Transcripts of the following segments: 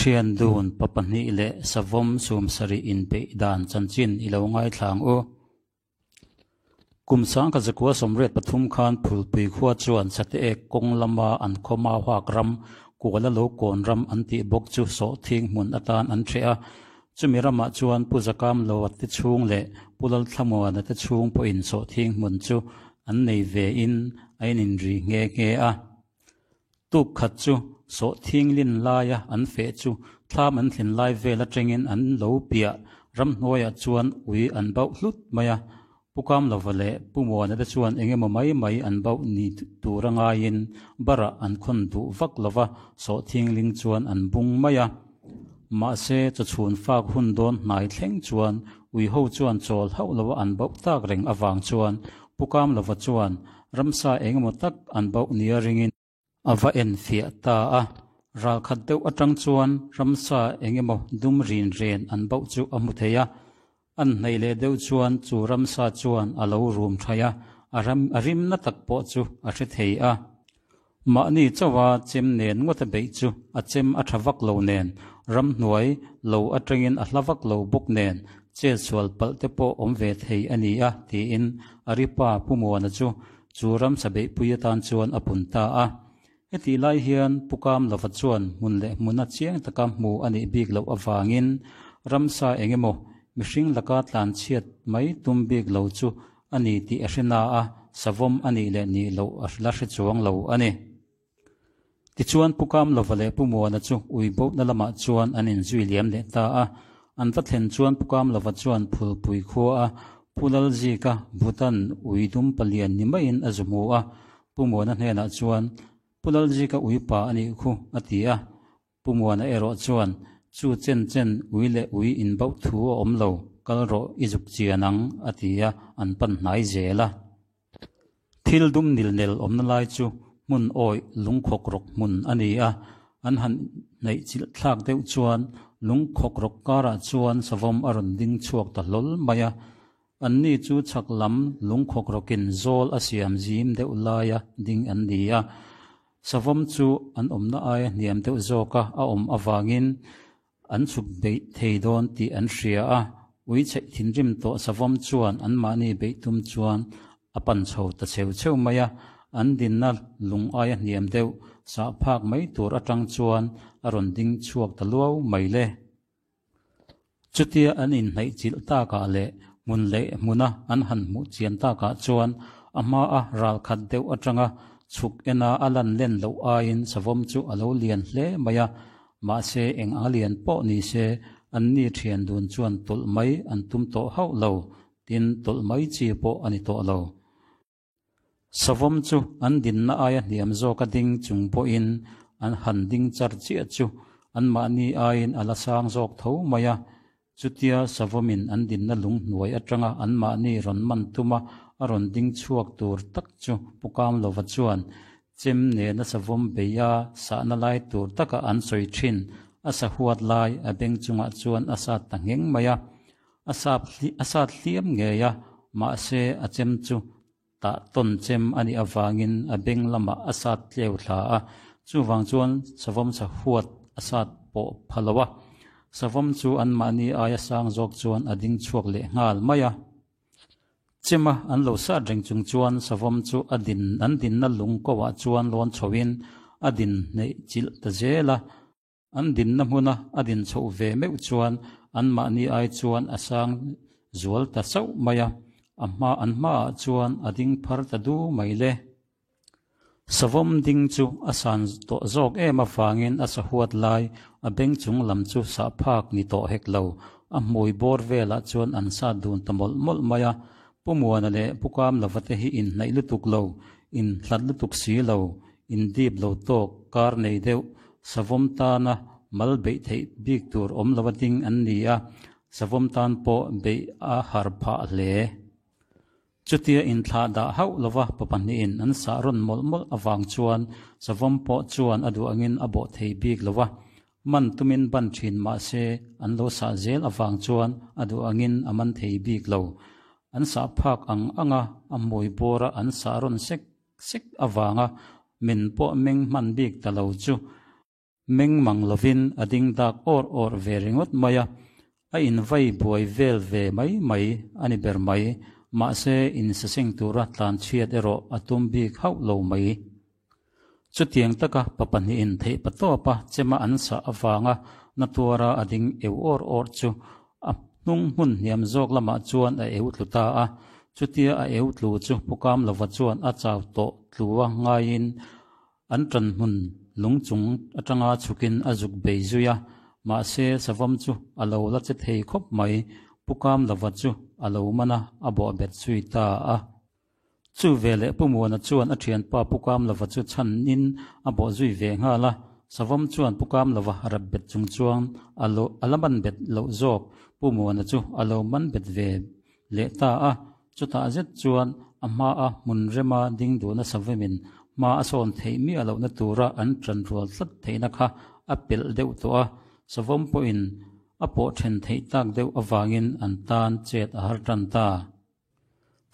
Thian dun pa pahnih leh savawm sumsarih inbeih dan chanchin i lo ngaithla ang u. Kum sangkhat zakua 83 khan Phulpui khua chuan Sateek kawng lama an khaw mauhak ram, Kuala lo kawn ram an tih bawk chu sawhthing hmun atan an hreh a. Chumi ramah chuan Pu Zakamloa te chhung leh Pu Lalthlamuana te chhung pawhin sawhthing hmun chu an nei ve in a ininri nghe nghe a. Tuk khat chu sawhthing lin laia an feh chu thlam an thlen lai vel atangin an lo piah ramhnuaiah chuan ui an bauh hlut mai a. Pu Kamlova leh Pu Muana te chuan eng emaw mai mai an bauh ni tur a ngaiin barah an khawn duh vak lova sawhthing ling chuan an bung mai a. Mahse chawchhun fak hun dawn hnai thleng chuan ui ho chuan chawl hauh lova an bauh tak reng avang chuan Pu Kamlova chuan Ramsa eng emaw tak an bauh nia ringin a va enfiah ta a. Ralkhat deuh atang chuan ramsa eng emaw dum rin ren an bauh chu a hmu thei a. An hnaih leh deuh chuan chu ramsa chuan a lo rum thai a, a ram a rimna tak pawh chu a hre thei a. Mahni chauha chem nen ngawta beih chu a chem a tha vak lo nen, ramhnuai lo atangin a hla vak lo bawk nen chetsual palh te pawh awm ve thei a ni a, tiin Aripa Pu Muana chu chu ramsa beihpui atan chuan a pun ta a. Hetih lai hian Pu Kamlova chuan hmun leh hmuna chiang taka hmu a nih bik loh avangin ramsa eng emaw mihring laka tlanchhiat mai tum bik lo chu a ni tih a hre na a, savawm a nih leh nih loh a la hre chuang lo a ni. Tichuan Pu Kamlova leh Pu Muana chu ui bohna lamah chuan an inzui liam leh ta a. An va thlen chuan Pu Kamlova chuan Phulpui khua a Pu Lalzika Bhutan ui dum palian ni maiin a zu hmu a. Pu Muana hnenah chuan, Pu Lalzika ui pa a nih khu, a ti a. Pu Muana erawh chuan, Chu chen chen ui leh ui inbauh thu a awm lo, kal rawh i zuk chian ang, a ti a, an pan hnai zel a. Thil dum nil nel awmna lai chu hmun awih lungkhawk rawk hmun a ni a, an han hnaih chilh thlak deuh chuan lungkhawk rawk karah chuan savawm a rawn ding chhuak ta hlawl mai a. Anni chu chhak lam lungkhawk rawkin zawl a siam zim deuh laia ding an ni a, savawm chu an awmna aia hniam deuh zawka a awm avangin An chhuk beih thei dawn tih an hria a, ui chheih thinrim tawh savawm chuan anmahni beih tum chuan a pan chho ta cheu cheu mai a, an dinna lung aia hniam deuh sah phak mai tur atang chuan a rawn ding chhuak ta luau mai le. Chutia an inhnaih chilh takah leh hmun leh hmuna an han hmuh chian takah chuan a hmaa ral khat deuh atanga chhuk ena a lan len loh aiin savawm chu a lo lian hle mai a, Mahse, eng a lian pawh ni se, anni thian dun chuan tawlh mai an tum tawh hauh lo, tin tawlh mai chi pawh a ni tawh lo. Savawm chu an dinna aia hniam zawka ding chung pawhin an han ding char chiah chu anmahni aiin a la sang zawk tho mai a. Chutia Savawmin an dinna lung hnuai atanga anmahni rawn man tuma a rawn ding chhuak tur tak chu Pu Kamlova chuan Chem nena savawm bei a sahna lai tur taka an sawi thin. A sa huat lai a beng chungah chuan a sat ta ngheng mai a. A sap a sat hliam ngei a, mahse a chem chu tah tawn chem a nih avangin a beng lamah a sat tleu thla a. Chuvang chuan savawm sa huat a sat pawh pha lo a. Savawm chu anmahni aia sang zawk chuan a ding chhuak leh nghal mai a. Chema an lo sat reng chung chuan savawm chu a din an dinna lung ko ah chuan lawn chhoin a din hneih chilh ta zel a. An dinna hmuna a din chhoh ve meuh chuan anmahni ai chuan a sang zual ta chauh mai a, a hma an hmaah chuan a ding phar ta du mai le. Savawm ding chu a san tawh zawk em avangin a sahuat lai a beng chung lam chu sah phak ni tawh hek lo. A hmui bawr velah chuan an sat dun ta mawlh mawlh mai a. Pu Muana leh Pu Kamlova te hi inhnaih lutuk lo, inhlat lutuk si lo, indip lo tawk, kar nei deuh, savawm tana mal beih theih bik tur awm lova ding an ni a, savawm tan pawh beih a har phah hle. Chutia inthlah dah hauh lova pa pahnihin an sah rawn mawlh mawlh avang chuan savawm pawh chuan a duh angin a bawh thei bik lo va, man tumin ban thin mah se an lo sah zel avang chuan a duh angin a man thei bik lo. An sah phak ang anga a hmui bawra an sah rawn sek sek avanga min pawh meng hman bik ta lo chu. Meng mang lovin a ding dak awr awr ve ringawt mai a, a invai buai vel ve mai mai a ni ber mai. Mahse, insaseng tura tlanchhiat erawh a tum bik hauh lo mai. Chutiang taka pa pahnihin theih patawpa chema an sah avanga na tuara a ding eu awr awr chu a hnung hmun hniam zawk lamah chuan a eu tlu ta a. Chutia a eu tlu chu Pu Kamlova chuan a chau tawh tlua ngaiin an ṭan hmun lung chung aṭanga chhukin a zuk bei zui a. Mahse, savawm chu a lo la che thei khawp mai. Pu Kamlova chu a lo man a, a bawhbet zui ta a. Chu veleh Pu Muana chuan a thianpa Pu Kamlova chu chhanin a bawh zui ve nghal a, Savawm chuan Pu Kamlova rap bet chung chuan a lo a la man bet loh zawk Pu Muana chu a lo man bet ve leh ta a, chutah zet chuan a hmaa hmun rema ding duhna Savawmin hma a sawn theih miah lohna tura an ṭan rual tlat theihna kha a pelh deuh tawh a, Savawm pawhin a pawh ṭhen theih tak deuh avangin an tan chet a har ṭan ta.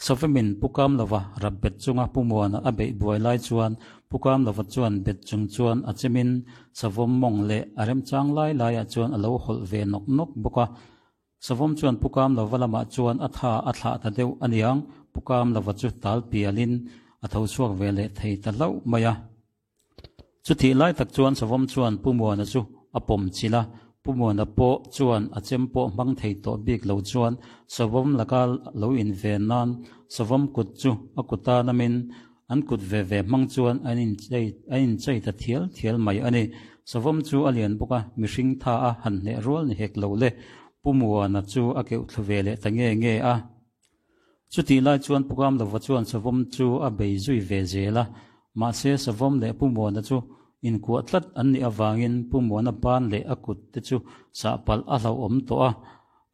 Savemin Pu Kamlova rap bet chunga Pu Muana a beih buai lai chuan Pu Kamlova chuan bet chung chuan a chemin savawm mawng leh a remchang lai laiah chuan a lo hawlh ve nawk nawk bawk a. Savawm chuan Pu Kamlova lamah chuan a tha a thlah ta deuh aniang Pu Kamlova chu tal pialin a tho chhuak ve leh thei ta hlauh mai a. Chutih lai tak chuan Savawm chuan Pu Muana chu a pawm chilh a, Pu Muana pawh chuan a chem pawh hmang thei tawh bik lo chuan Savawm laka lo inven nan Savawm kut chu a kuta namin an kut ve ve hmang chuan an inchei a inchei ta thial thial mai a ni. Savawm chu a lian bawk a, mihring tha a han hneh rual ni hek lo le. Pu Muana chu a keuh thlu ve leh ta nge nge a. Chutih lai chuan Pu Kamlova chuan Savawm chu a bei zui ve zel a, mahse Savawm leh Pu Muana chu inkuah tlat an nih avangin Pu Muana ban leh a kut te chu sah palh a hlauhawm tawh a,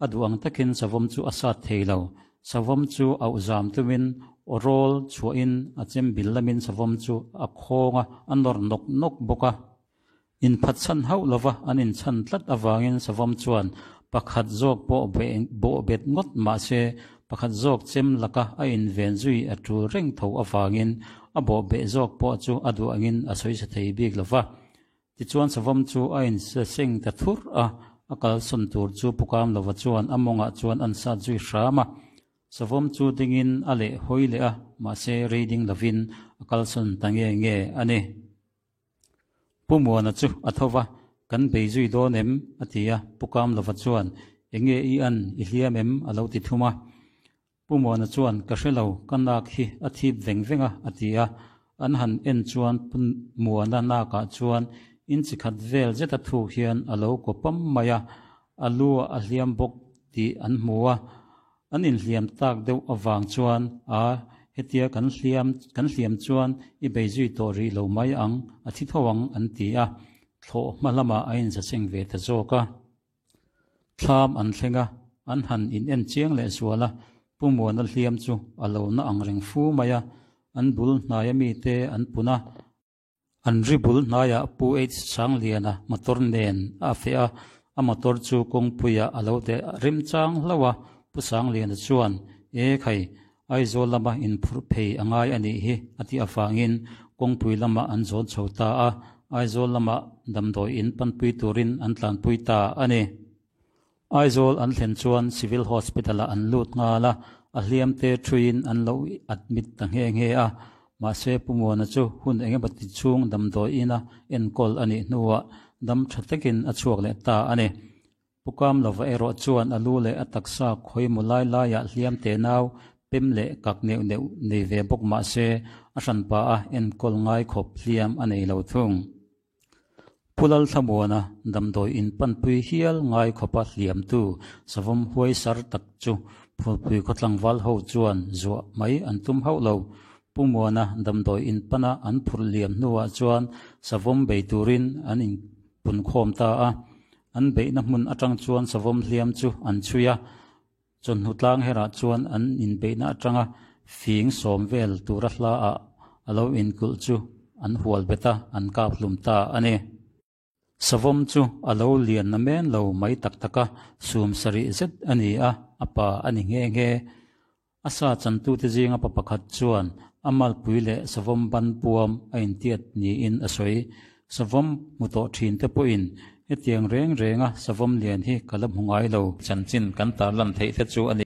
a duh ang takin Savawm chu a sat thei lo. Savawm chu auh zam tumin aw rawl chhuahin a chem bil lamin Savawm chu a khawng a, a nawr nawk nawk bawk a. Inphatchhan hauh lova an inchhan tlat avangin Savawm chuan pakhat zawk pawh bawh bet ngawt mah se pakhat zawk chem laka a inven zui a tul reng tho avangin a bawh beh zawk pawh chu a duh angin a sawi sa thei bik lova. Tichuan Savawm chu a insaseng ta thurh a, a kalsawn tur chu Pu Kamlova chuan a mawngah chuan an sat zui hram a. Savawm chu dingin a leh hawi leh a, mahse rei ding lovin a kalsawn ta nge nge a ni. Pu Muana chu a tho va, Kan bei zui dawn em? a ti a, Pu Kamlova chuan, Enge i an, i hliam em? a lo ti thum a. Pu Muana chuan, Ka hre lo, ka nak hi a thip veng veng a, a ti a. An han en chuan Pu Muana nakah chuan inchi khat vel zeta thuk hian a lo kaw pam mai a, a lu ah a hliam bawk tih an hmu a. An inhliam tak deuh avang chuan, A, hetia kan hliam kan hliam chuan i bei zui tawh rih lo mai ang, a thi tho ang, an ti a. Thlawh hma lamah a inzaseng ve ta zawk a. Thlam an thleng a, an han in en chiang leh zual a, Pu Muana hliam chu a lo na ang reng fu mai a, an bul hnaia mite an pun a, An ri bul hnaiah Pu H Sangliana motor nen a feh a, a motor chu kawngpuiah a lo deh remchang hlauh a, Pu Sangliana chuan, E khai, Aizawl lama inphurh phei a ngai a nih hi a tih avangin kawngpui lamah an zawn chho ta a, Aizawl lamah damdawi in panpui turin an tlanpui ta a ni. Aizawl an thlen chuan Civil Hospital-ah an lut nghal a, a hliamte thuiin an lo admit ta nghe nghe a. Mahse, Pu Muana chu hun engemaw ti chhung damdawi ina enkawl a nih hnuah dam tha takin a chhuak leh ta a ni. Pu Kamlova erawh chuan a lu leh a taksa khawimaw lai laiah hliamte nau pem leh kak neuh neuh nei ve bawk mahse, a hranpa a enkawl ngai khawp hliam a nei lo thung. Pu Lalthlamuana damdawi inpanpui hial ngai khawpa hliamtu savawm huai sar tak chu Phulpui khaw tlangval ho chuan zuah mai an tum hauh lo. Pu Muana damdawi inpana an phurh liam hnuah chuan savawm bei turin an inpunkhawm ta a. An beihna hmun atang chuan savawm hliam chu an chhui a. Chawhnu tlang herah chuan an inbeihna atanga fing sawm vel tura hla ah a lo inkulh chu an hual bet a, an kap hlum ta a ni. Savawm chu a lo lian na men lo mai tak tak a, sum sarih zet a ni a, a pa a ni nghe nghe. A sa chantute zinga pa pakhat chuan a malpui leh savawm ban puam a intiat niin a sawi. Savawm hmu tawh thin te pawhin hetiang reng renga savawm lian hi ka la hmu ngai lo. Chanchin kan tarlan theih te chu a ni.